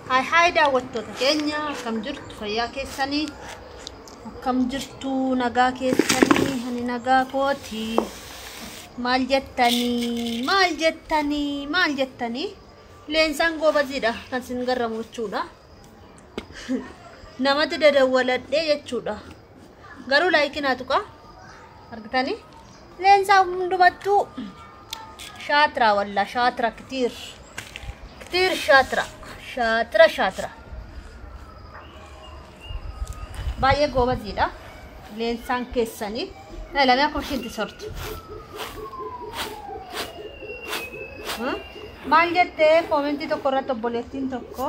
Haay haay daawwattoota keenya akkam jirtu fayyaa keessanii akkam jirtu nagaa keessanii ani nagaa kooti maal jettanii maal jettanii maal jettanii leensaan goobaziidha kan sin garramu jechuudha. Namatti dadawwaladhee jechuudha. Garuu laayikii naa tuqa argitanii leensaa hundumattuu shaatira walla shaatira kitiir kitiir shaatira shaatira shaatira baay'ee goobaziidha leensaan keessanii lamee akkuma ishiin sortu. Maal jettee koomentii tokko irratti obboleettiin tokko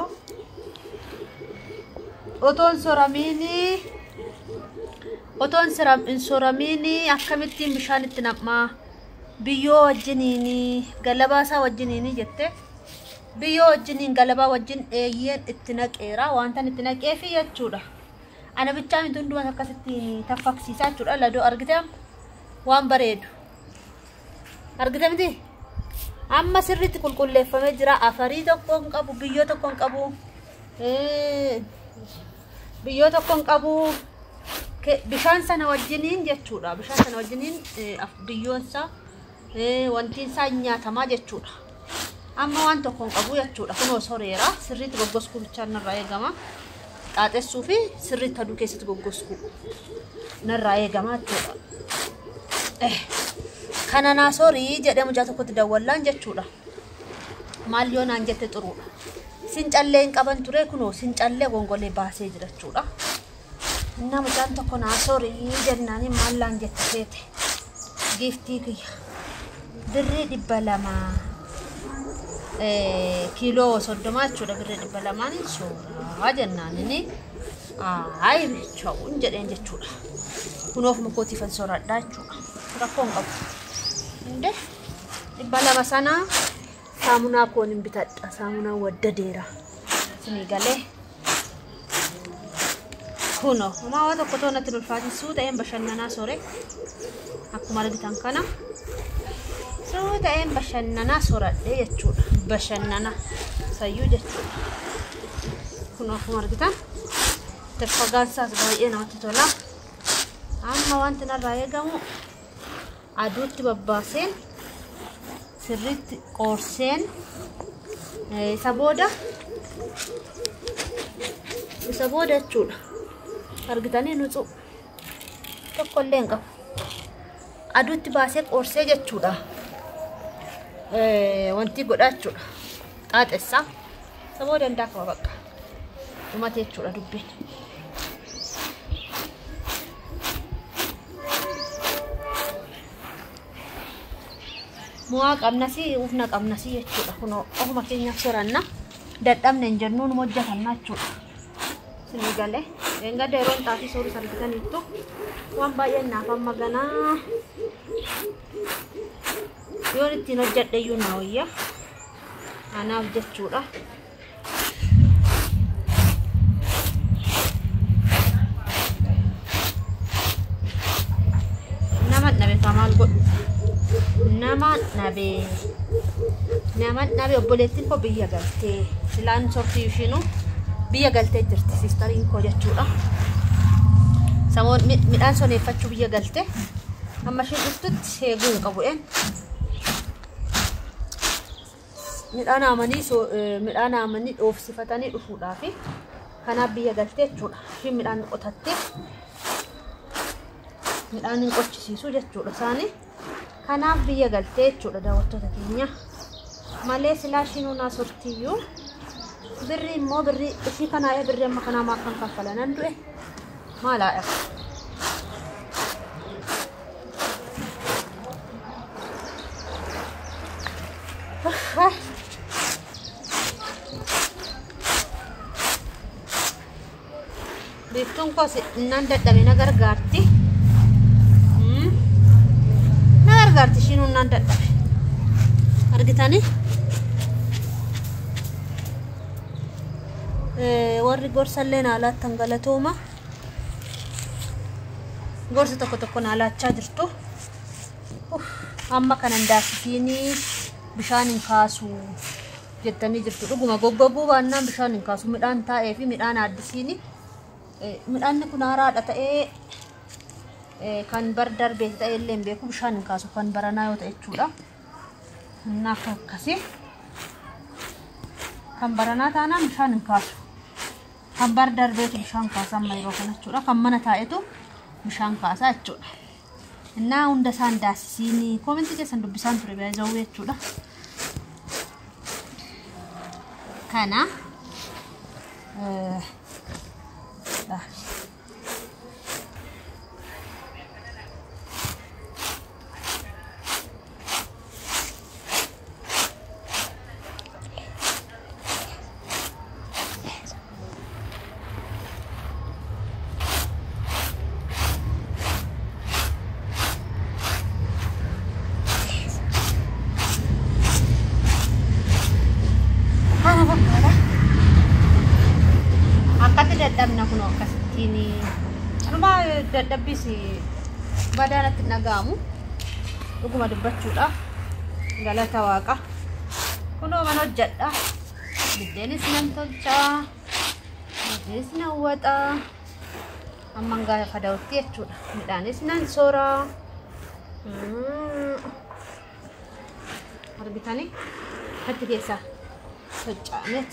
otoon soramiini akkamittiin bishaan itti nam'aa biyyoo wajjiniini galabaa isaa wajjiniini jette biyyoo wajjiniin galabaa wajjin eeyyeen itti naqeera wantan itti naqeefi jechuudha. Ana bichaa miti hundumas akkasittiin taffaqsiisaa jechuudha. Ladoo argite waan bareedu argite miti amma sirriitti qulqulleeffamee jira. Afarii tokko hin qabu, biyyoo tokko hin qabu, biyyoo tokko hin qabu. Bishaan sana wajjiniin jechuudha. Bishaan sana wajjiniin biyyoonsa wantiin isaa nyaatamaa jechuudha. Amma waan tokko hin qabu jechuudha. Kunoo soreera sirriitti goggoskuu bichaan narraa eegama. Xaaxessuu fi sirriitti aduu keessatti goggoskuu narraa eegama jechuudha. Kana naa sorii jedhee mucaa tokkotti dawwallaan jechuudha. Maal yoo naan jette xuruudha. Sincallee hin qaban ture kunoo sincallee gongolee baasee jira jechuudha. Inna mucaan tokko naa sorii jennaani maal laan jette feete. Giiftii kiyya. Birrii 200 kiiloo 30 jechuudha. Birrii 200 suuraa jennaanini ayi bicha'uun jedheen jechuudha. Kunoof mukootiifan sooradhaa jechuudha. Rakkoo hin qabu. Inde 200 sana saamunaa koon hin bitadha. Saamunaa waddadeera. Isinii galee. Kunoo homaa waan tokko toon natti ulfaatin ta'een bashannanaa sore. Akkuma argitan kana suu ta'een bashannanaa soradhee jechuudha. Bashannana sayyuu jechuudha. Kunoo akkuma argitan taffagaan isaas baay'ee namatti tola. Amma wanti narraa eegamu aduutti babbaaseen sirriitti qoorseen isa booda jechuudha. Argitanii nuxu tokko illee hin qabu. Aduutti baasee qoorsee jechuudha. Wanti godhaa jechuudha. Xaaxessaa. Isa booda hin daakama bakka. Dhumate jechuudha dubbiin. Mu'aa qabnasii ufna qabnasii jechuudha. Kunoo ofuma keenyaaf soranna. Dadhabne hin jennuun hojjetanna jechuudha. Isinii galee. Engadda yeroon xaafii soorus argitaniittu waan baay'een naaf amma ganaa yoon ittiin hojjedhe iyyuu naa wayya anaaf jechuudha. Nama dhabe maal godhu nama dhabe obboleettiin koo biyya galtee silaan sortii ishiinuu biyya galtee jirti siistariin koo jechuudha. Samoon midhaan soneeffachuu biyya galte amma isheen dhuftutti eeguu hin qabu. Midhaan haamanii dhoofsifatanii dhufuudhaafi kanaaf biyya galtee jechuudha. Isheen midhaan qotattee midhaan hin qochisiisu jechuudha isaanii. Kanaaf biyya galtee jechuudha daawwattoota keenya. Malee silaa ishiinuu naa sortiyyuu birrii immoo birrii ishii kanaa birrii amma kanaa maal kan kaffalanan du'e maalaadha. Biiftuun koos innaan dadhabe na gargaarti. Na gargaarti ishiin innaan dadhabe. Argitanii? Warri gorsallee naa laattan galatooma. Gorsa tokko tokko naa laachaa jirtu. Amma kanan daakisiinii bishaan hin kaasu. Jettanii jirtu. Dhuguma goggoguu baannaan bishaan hin kaasu. Midhaan taa'ee fi midhaan addisiini. Midhaanni kun haaraadha ta'ee kan bar darbee ta'e illee hin beeku, bishaan hin kaasu kan baranaa yoo ta'e jechuudha. Inni akka akkasii kan baranaa taanaan bishaan hin kaasu. Kan bar darbeetu bishaan kaasa amma yeroo kana jechuudha. Kan mana taa'etu bishaan kaasa jechuudha. Innaa hunda isaan daasisiini koomentii keessan dubbisaan ture baay'ee jechuudha. Kana kana fakkaata. Akkatti dadhabna kun akkasittiin anuma dadhabbiis badaanatti hin dhaga'amu, dhuguma dubbachuudha. Galata Waaqa, kunoo man hojjedha, biddeenis nan tolchaa, biddeenis nan waxaa amman gaafa da'utti jechuudha, midhaanis nan sooraa. Argitanii hatti keessaa soccaanet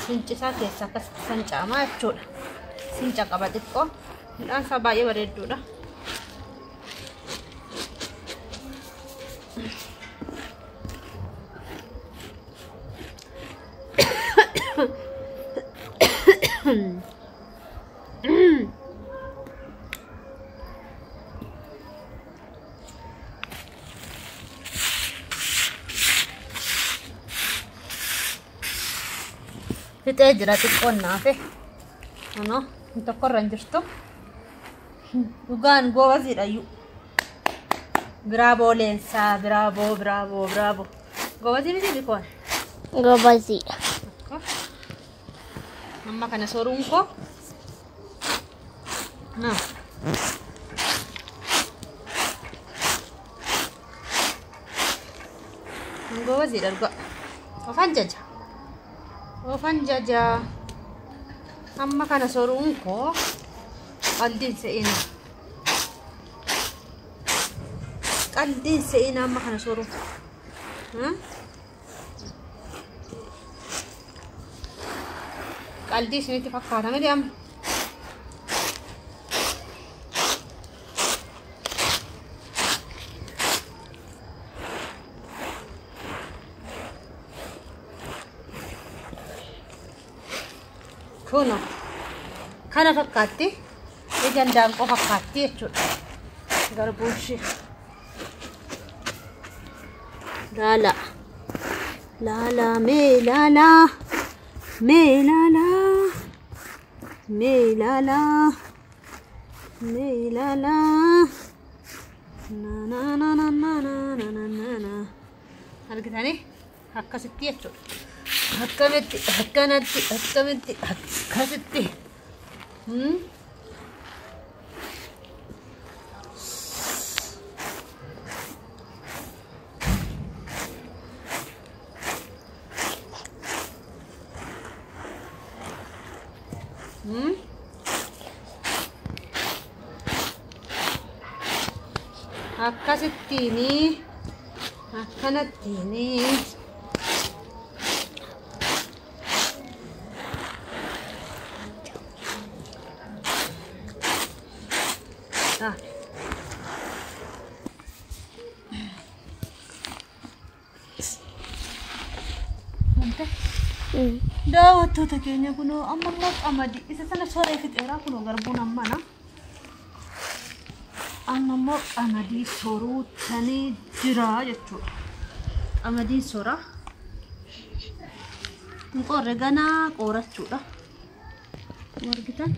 fincisaa keessa akkasitti fancaamaa jechuudha. Finca qaba xiqqoo. Midhaan isaa baay'ee bareedduudha. Fixee jira, xiqqoon naafe. Kunoo tokkorra hin jirtu. Dhugaan goobaziidha iyyuu. Biraaboo leensaa, biraaboo, biraaboo, biraaboo. Goobazii miti bikoon. Gobaziidha. Amma kana soruun koo. Na. Goobaziidha dhugaa. Ofan jaja. Ofan jaja. Amma kana soruun koo qaldiin se'ina. Qaldiin se'ina amma kana soruun. Qaldii isinitti fakkaata miti amma? Kuno kana fakkaatti, ija indaanqoo fakkaatti jechuudha. Garbuun ishee. Laala. Laala mee laala. Mee laala. Mee laala. Mee laala. Na na na na na na na na na na. Argitanii akkasitti jechuudha. Akkamitti akkanatti akkamitti akkasitti. Akkasittiini akkanattiini. Ah. Wante daawwattoota keenya, kunoo amma immoo qamadii isa sana soree fixeeraa, kunoo garbuun ammana. Amma immoo qamadii soruutanii jira jechuudha. Qamadiin sora. Hin qorre, ganaa qoorachuudha. Argitan,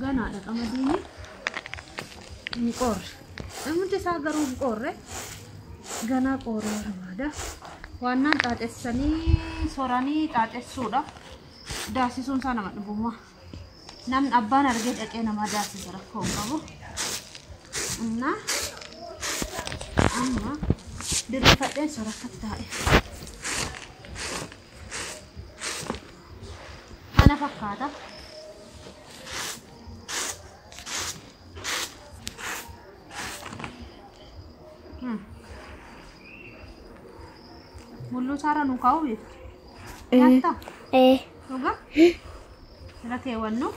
ganaadha qamadiin. Hin qorre. Hundi isaa garuu hin qorre. Ganaa qooruu barbaada. Waannaan xaaxessanii soranii xaaxessuudha. Daasisuun isaa nama dhibuma. Namni abbaan argee dhaqee nama daasisa, rakkoo hin qabu. Innaa Amma dirrifadheen soora akkatti taa'e. Kana fakkaata. Mulluu isaarra nu kaa'u beektu. Nyaattaa? Dhugaa? Irra keewwannu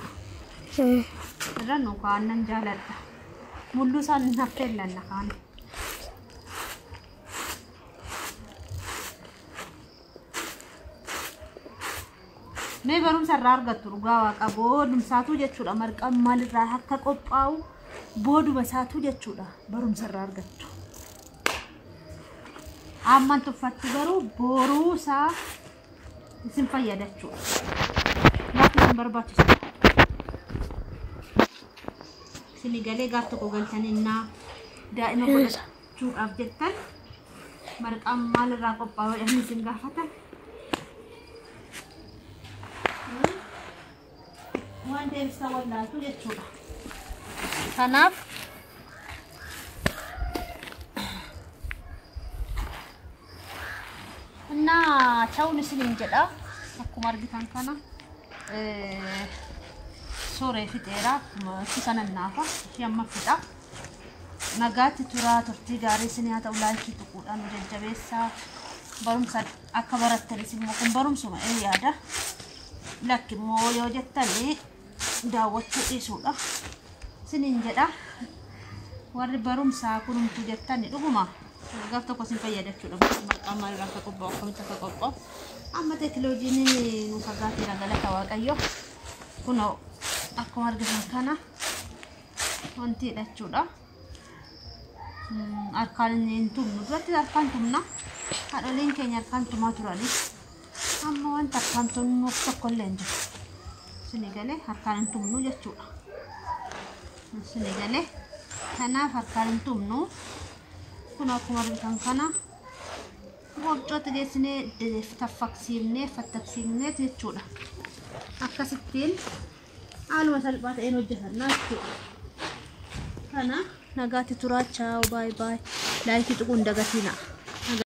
irra nu kaa'annan jaaladha. Mulluu isaan hin affeellanna kaan. Mee barumsa irraa argattu dhugaa waaqa boodumsaatu jechuudha. Marqaan maalirraa akka qophaa'u booduma isaatu jechuudha. Barumsa irraa argattu. Amman tuffattu garuu boruu isaa isin fayyada jechuudha. Nyaatni isin barbaachisu. Isin galee gaaf tokko galtanii innaa daa'ima godhachuudhaaf jettan marqaan maalirraa qophaa'u jedhanii isin gaafatan. Waan deebisa wallaaltu jechuudha. Kanaaf innaa cha'uun isiniin jedha. Akkuma argitan kana sooree fixeera. Akkuma itti kanan naafa ishee amma fixa. Nagaatti turaa, turtii gaarii isin haa ta'u. Laayikii tuquudhaan nu jajjabeessaa. Barumsa akka barattanis immoo kun barumsuma ee yaada. Lakki immoo yoo jettanii daawwachuu dhiisuudha. Isiniin jedha. Warri barumsaa kunumtuu jettani dhuguma gaaf tokko isin fayyada jechuudha. Marqaan maalirraa akka qophaa'u, akkamitti akka qophaa'u. Amma teekinooloojiin nu fagaateera, galata Waaqayyo. Kunoo akkuma argitan kana wanti jechuudha. Harkaan hin tumnu, duratti harkaan tumna. Haadholiin keenya harkaan tumaa turani. Amma wanta harkaan tumnuuf tokko illee hin jiru. Isinii galee, harkaan hin tumnu jechuudha. Isinii galee, kanaaf harkaan hin tumnu. Kun akkuma argitan kana wofcootti geessinee taffaqsiifnee fattaqsiifnee jechuudha. Akkasittiin haaluma salphaa ta'een hojjetannaa jechuudha. Kana nagaatti turaa, chaaw, baay baay. Laayikii tuquun dagatinaa.